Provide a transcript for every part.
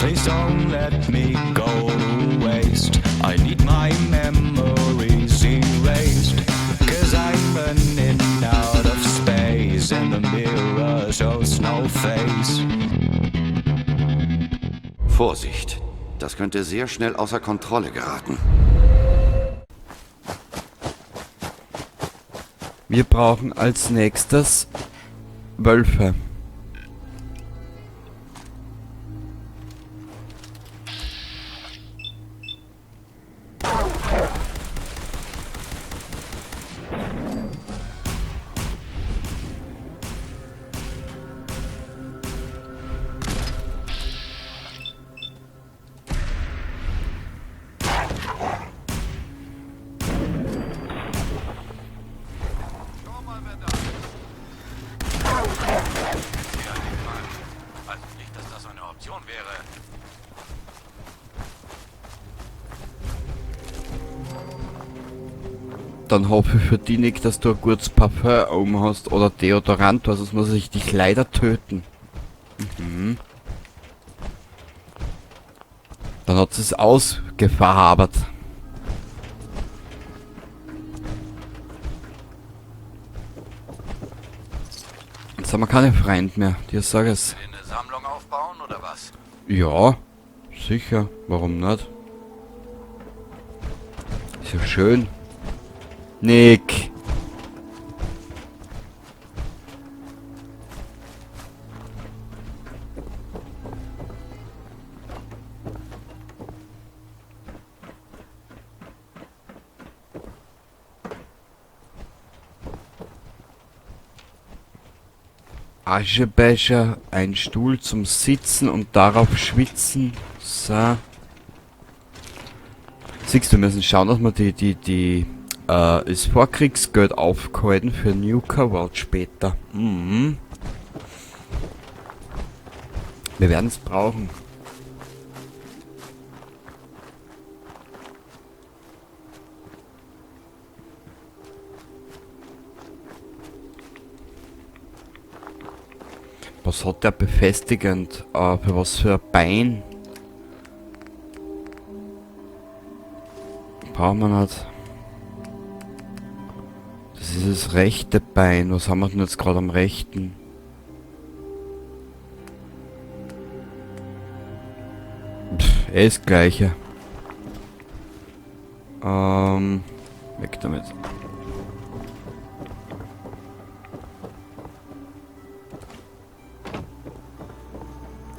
Please don't let me go to waste. I need my memories erased. 'Cause I'm running out of space, and the mirror shows no face. Vorsicht, das könnte sehr schnell außer Kontrolle geraten. Wir brauchen als nächstes Wölfe. Also nicht, dass das eine Option wäre. Dann hoffe ich für dich, Nick, dass du ein gutes Parfum oben hast oder Deodorant, weil sonst muss ich dich leider töten. Mhm. Dann hat es ausgefahabert. Jetzt haben wir keine Freund mehr, dir sag es. Eine Sammlung aufbauen oder was? Ja, sicher. Warum nicht? Ist ja schön. Nick. Aschebecher, ein Stuhl zum Sitzen und darauf schwitzen. So. Siehst du, wir müssen schauen, dass wir das Vorkriegsgeld aufgehalten für Nuka World später. Mhm. Wir werden's brauchen. Was hat der befestigend? Für was für ein Bein? Brauchen wir nicht. Das ist das rechte Bein. Was haben wir denn jetzt gerade am rechten? Pff, eh das Gleiche. Weg damit.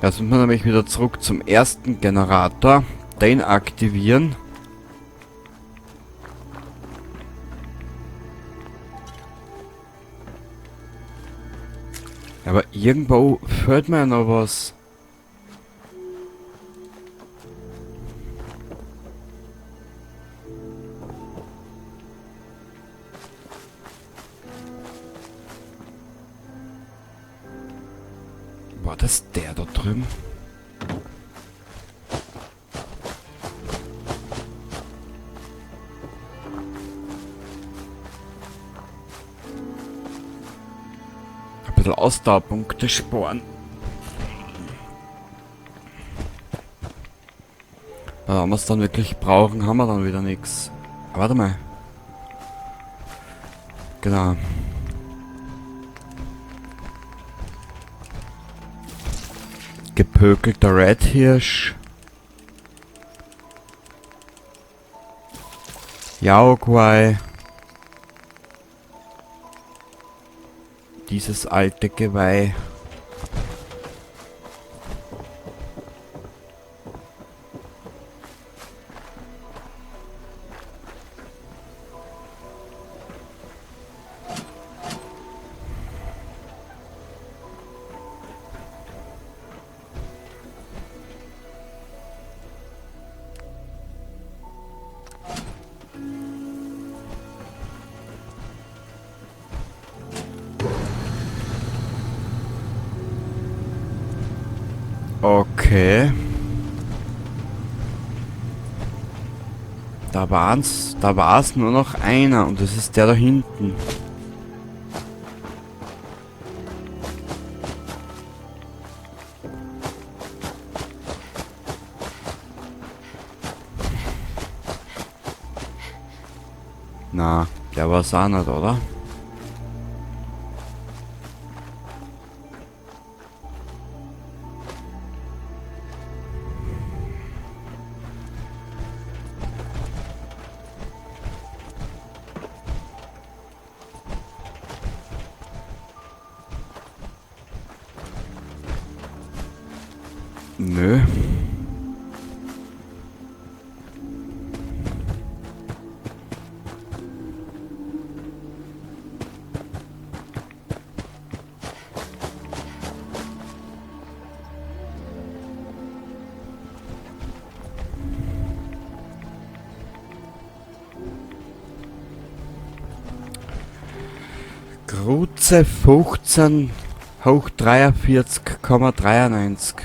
Jetzt müssen wir nämlich wieder zurück zum ersten Generator. Den aktivieren. Aber irgendwo fehlt mir ja noch was. War das der da drüben? Ein bisschen Ausdauerpunkte sparen. Weil wenn wir's dann wirklich brauchen, haben wir dann wieder nix. Warte mal. Genau. Gepökelter Red Hirsch. Yaoguai. Dieses alte Geweih. Okay. Da war's nur noch einer und das ist der da hinten. Na, der war's auch nicht, oder? Nö. Kruze 15 hoch 43,93.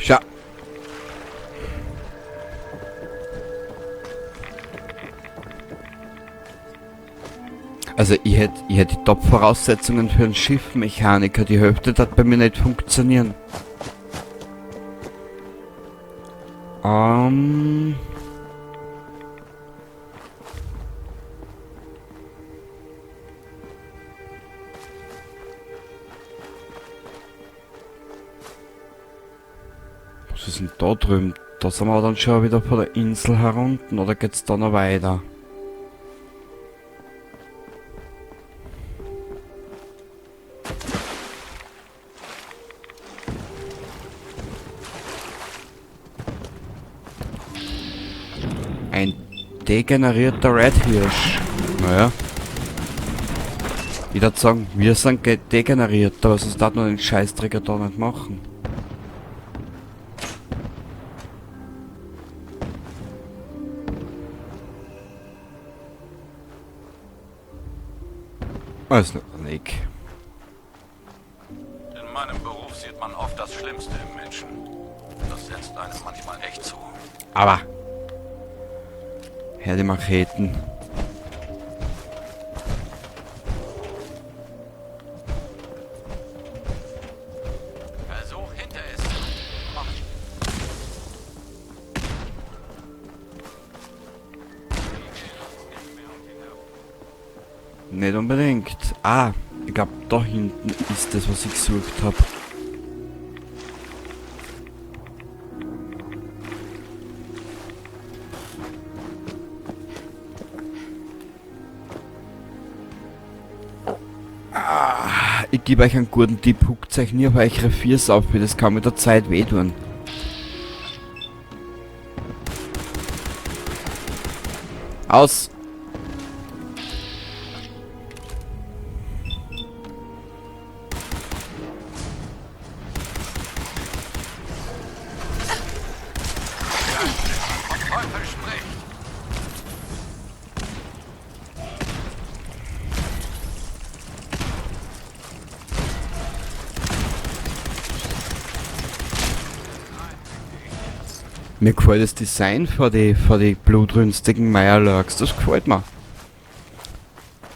Schau. Also ich hätt die Top-Voraussetzungen für einen Schiffmechaniker. Die Hälfte hat bei mir nicht funktionieren. Was ist denn da drüben? Da sind wir dann schon wieder von der Insel herunten, oder geht's da noch weiter? Ein degenerierter Red Hirsch. Naja. Ich würd sagen, wir sind degeneriert, aber sonst darf man den Scheißdrecker da nicht machen. Also, Nick. In meinem Beruf sieht man oft das Schlimmste im Menschen. Das setzt einem manchmal echt zu. Aber. Herr, die Macheten. Versuch hinter es zu kommen. Nicht unbedingt. Ah, ich glaub, da hinten ist das, was ich gesucht hab. Ah, ich gebe euch einen guten Tipp, huckt euch nie auf eure Füße auf, das kann mit der Zeit wehtun. Aus! Teufel spricht. Mir gefällt das Design für die blutrünstigen Mirelurks, das gefällt mir.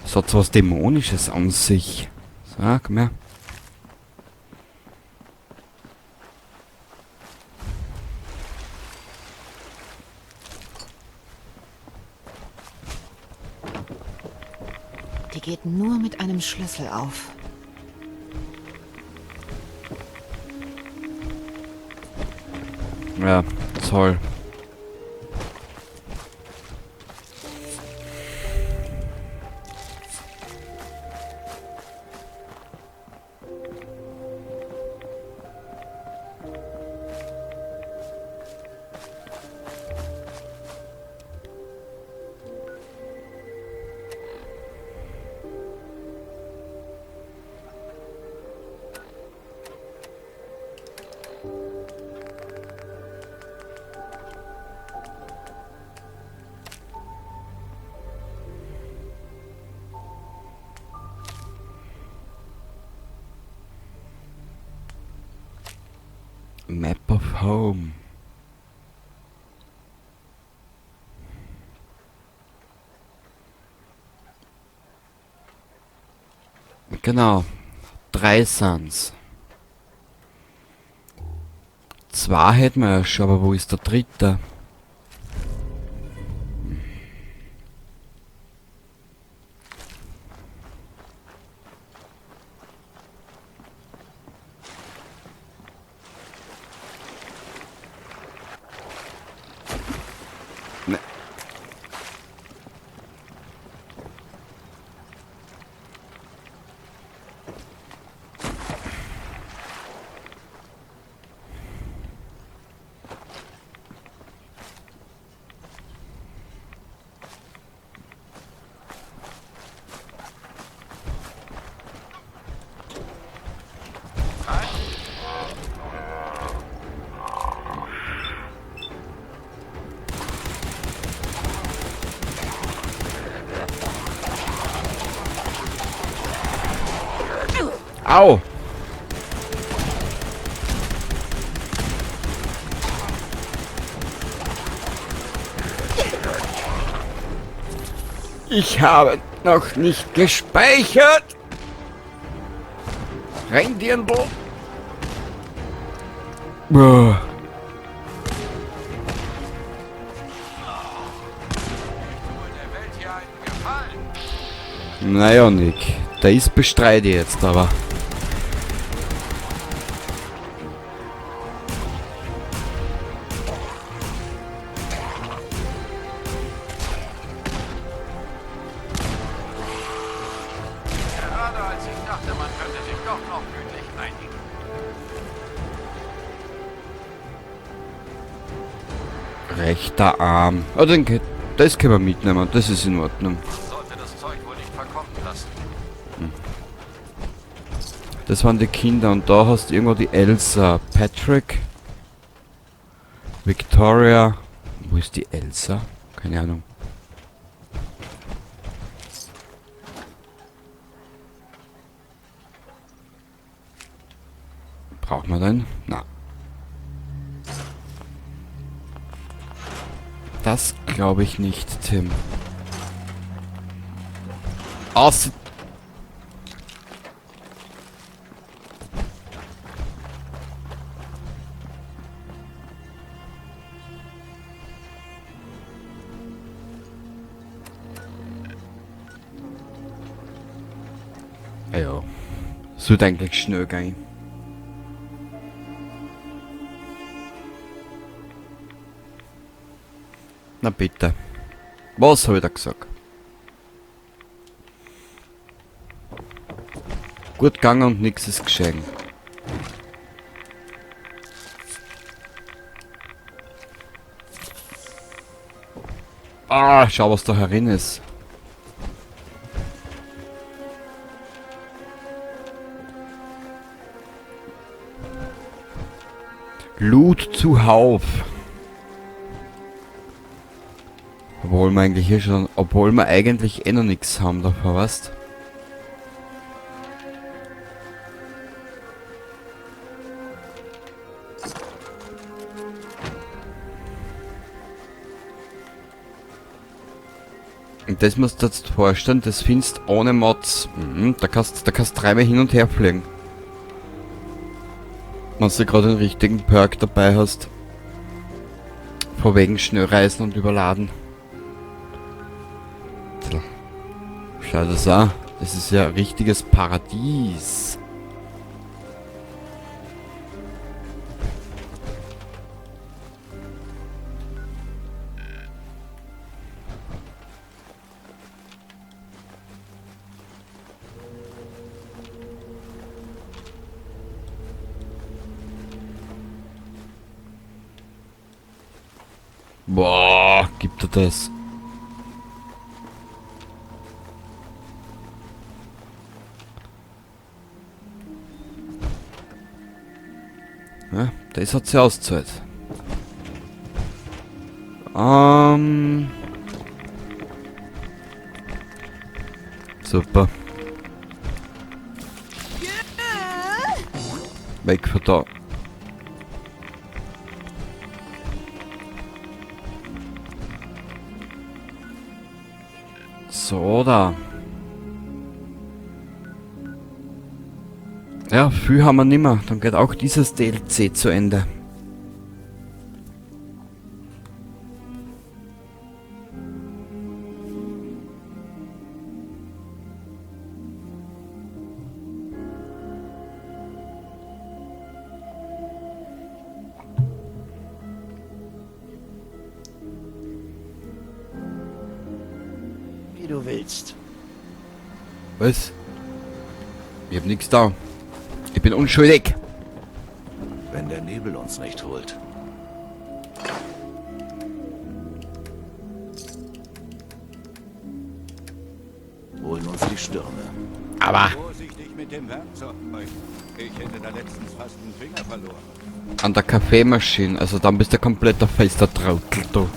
Das hat so was Dämonisches an sich. So, komm her. Die geht nur mit einem Schlüssel auf. Ja, toll. Map of Home. Genau. 3 sind's. 2 hätten wir ja schon, aber wo ist der dritte? Ne. Au! Ich habe noch nicht gespeichert. Rein, Dirndl. Boah. Naja, Nick, da ist bestreite ich jetzt aber. Gerade als ich dachte, man könnte sich doch noch gütlich einigen. Rechter Arm. Oh, den geht, das können wir mitnehmen, das ist in Ordnung. Man sollte das Zeug wohl nicht verkommen lassen. Das waren die Kinder und da hast du irgendwo die Elsa. Patrick. Victoria. Wo ist die Elsa? Keine Ahnung. Braucht man den? Na. Das glaube ich nicht, Tim. Außer... Ja, sollte eigentlich schnell gehen. Na bitte. Was hab ich da gesagt? Gut gegangen und nix ist geschehen. Ah, schau, was da herin ist. Loot zuhauf. Obwohl wir eigentlich hier schon, obwohl wir eigentlich eh noch nix haben davor, weißt? Und das musst du dir jetzt vorstellen, das findest ohne Mods. Da kannst dreimal hin und her fliegen. Wenn du gerade den richtigen Perk dabei hast. Vor wegen Schnellreisen und Überladen. Schau das an. Das ist ja ein richtiges Paradies. Boah, gibt er das? Ja, das hat sie ausgezahlt. Super. Weg von da. So, da. Ja, viel haben wir nimmer. Dann geht auch dieses DLC zu Ende. Wie du willst. Was? Ich hab nix da. Ich bin unschuldig. Wenn der Nebel uns nicht holt. Holen uns die Stürme. Aber Vorsichtig mit dem Werkzeug. Ich hätte da letztens fast einen Finger verloren. an der Kaffeemaschine, also dann bist du komplett der fester Trottel, du.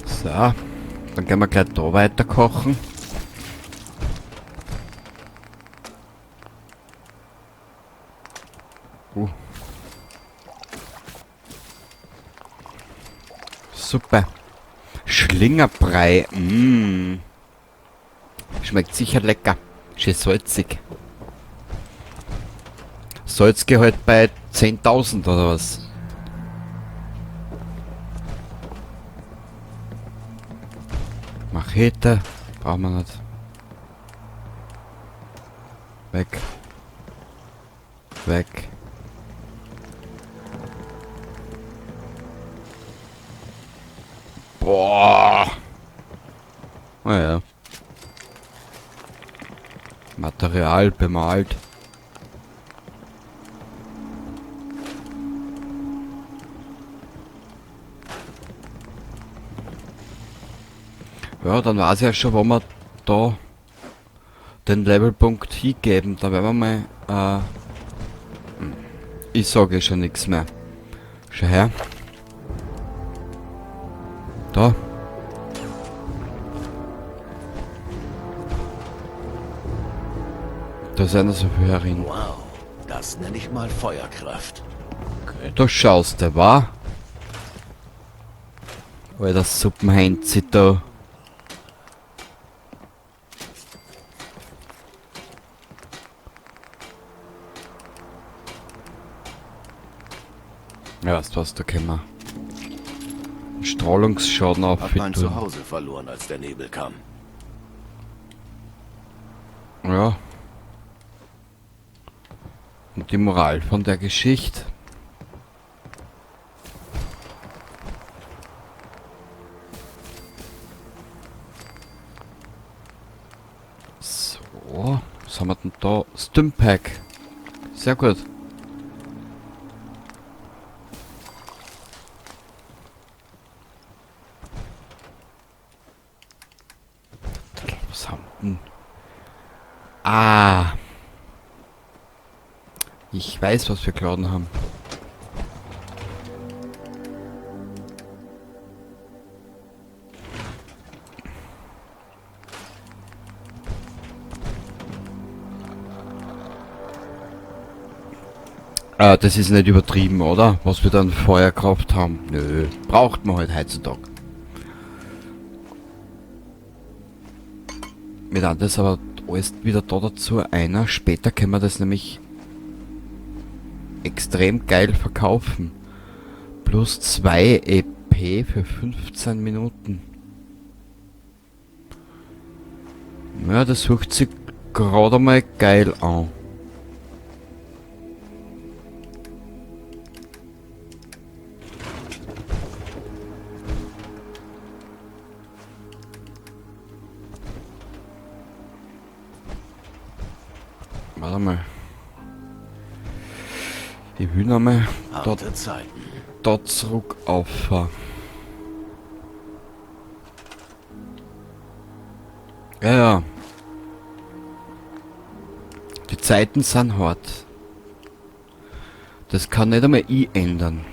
So, dann können wir gleich da weiter kochen. Super. Schlingerbrei. Mm. Schmeckt sicher lecker. Schön salzig. Salzgehalt bei 10.000 oder was? Machete. Brauchen wir nicht. Weg. Weg. Boah. Naja. Material bemalt. Ja, dann weiß ich ja schon, wo wir da den Levelpunkt hingeben. Da werden wir mal... ich sage schon nichts mehr. Schau her. Da. Da sind so viele herin. Wow, das nenne ich mal Feuerkraft. Okay, da schaust du, wa? Alter Suppenheinzi da. Ja, weißt du was, da können wir Strahlungsschaden Hab mein auffüttern. Zuhause verloren, als der Nebel kam. Ja. Und die Moral von der Geschichte. So, was haben wir denn da? Stimpack. Sehr gut. Was haben wir denn? Ah. Ich weiß, was wir geladen haben. Das ist nicht übertrieben, oder? Was wir dann Feuerkraft haben. Nö, braucht man halt heutzutage. Mir dann das aber alles wieder da dazu einer. Später können wir das nämlich extrem geil verkaufen. Plus 2 EP für 15 Minuten. Ja, das sucht sich gerade mal geil an. Warte mal. Ich will noch mal da zurück auf. Ja, ja. Die Zeiten sind hart. Das kann nicht einmal ich ändern.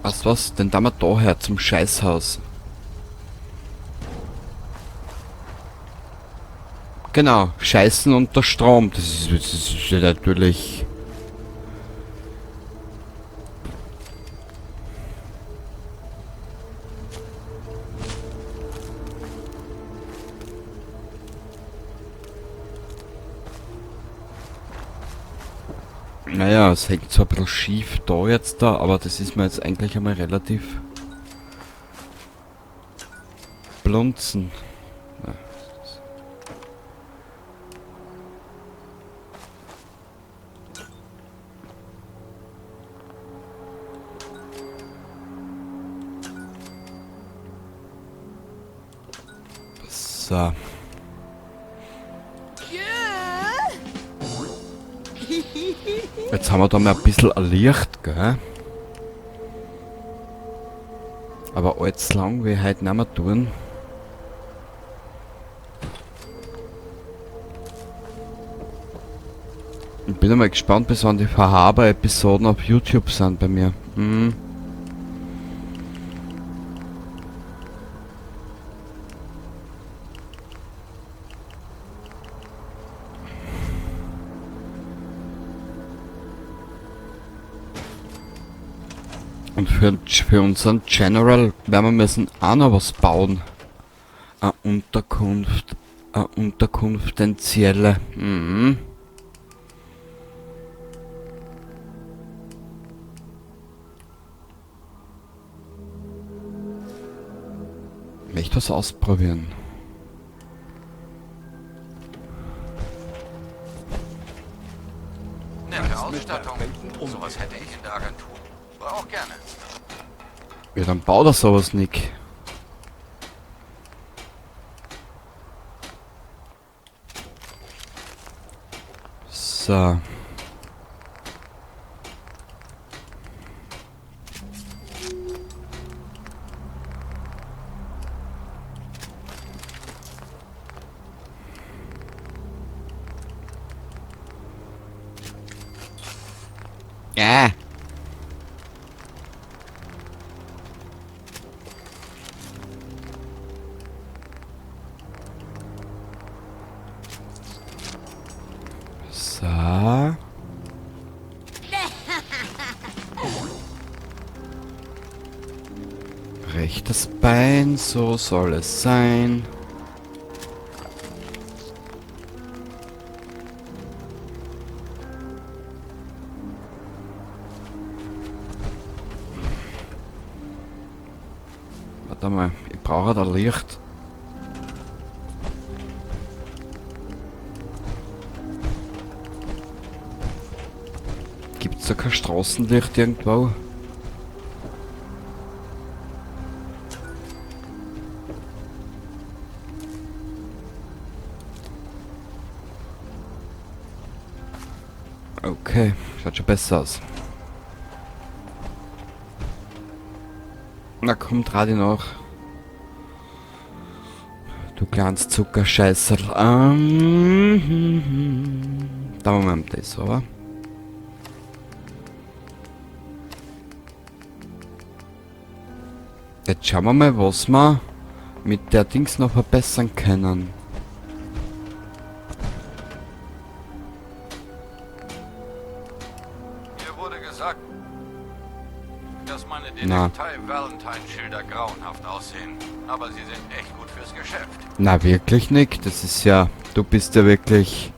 Weißt was? Denn da mal daher zum Scheißhaus. Genau, Scheißen unter Strom. Das ist ja natürlich... Naja, es hängt zwar ein bisschen schief da jetzt da, aber das ist mir jetzt eigentlich einmal relativ blunzen. Ja. So. Jetzt haben wir da mal ein bisschen ein Licht, gell? Aber allzu lang will ich heute nicht mehr tun. Ich bin einmal gespannt, bis wann die Verhaber-Episoden auf YouTube sind bei mir. Mhm. Und für unseren General werden wir müssen auch noch was bauen. Eine Unterkunft. Eine Unterkunftenzielle. Mhm. Möchte was ausprobieren. Nette Ausstattung. Sowas hätte ich in der Agentur. Auch gerne. Ja, dann bau das sowas, Nick. So. Ja. So. Rechtes Bein, so soll es sein. Warte mal, ich brauche da Licht. Gibt's da kein Straßenlicht irgendwo? Okay, schaut schon besser aus. Na komm, trau dich nach. Du kleines Zuckerscheißerl. Da haben wir das, oder? Jetzt schauen wir mal, was wir mit der Dings noch verbessern können. Mir wurde gesagt, dass meine Na. Detektei Valentine-Schilder grauenhaft aussehen. Aber sie sind echt gut fürs Geschäft. Na wirklich, Nick? Das ist ja... Du bist ja wirklich...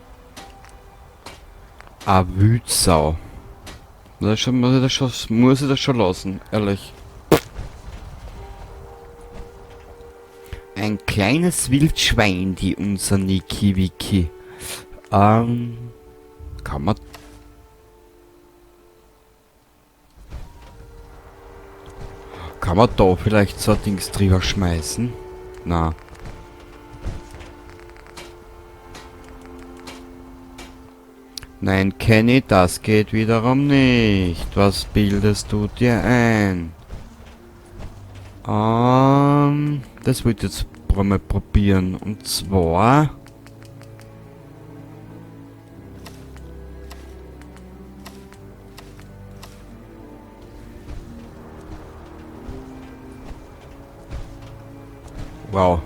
A Wütsau. Das schon, muss ich das schon, muss ich das schon lassen, ehrlich. Ein kleines Wildschwein, die unser Niki Wiki. Kann man... Kann man da vielleicht so ein Dings drüber schmeißen? Na. Nein, Kenny, das geht wiederum nicht. Was bildest du dir ein? Das wollte ich jetzt mal probieren. Und zwar... Wow.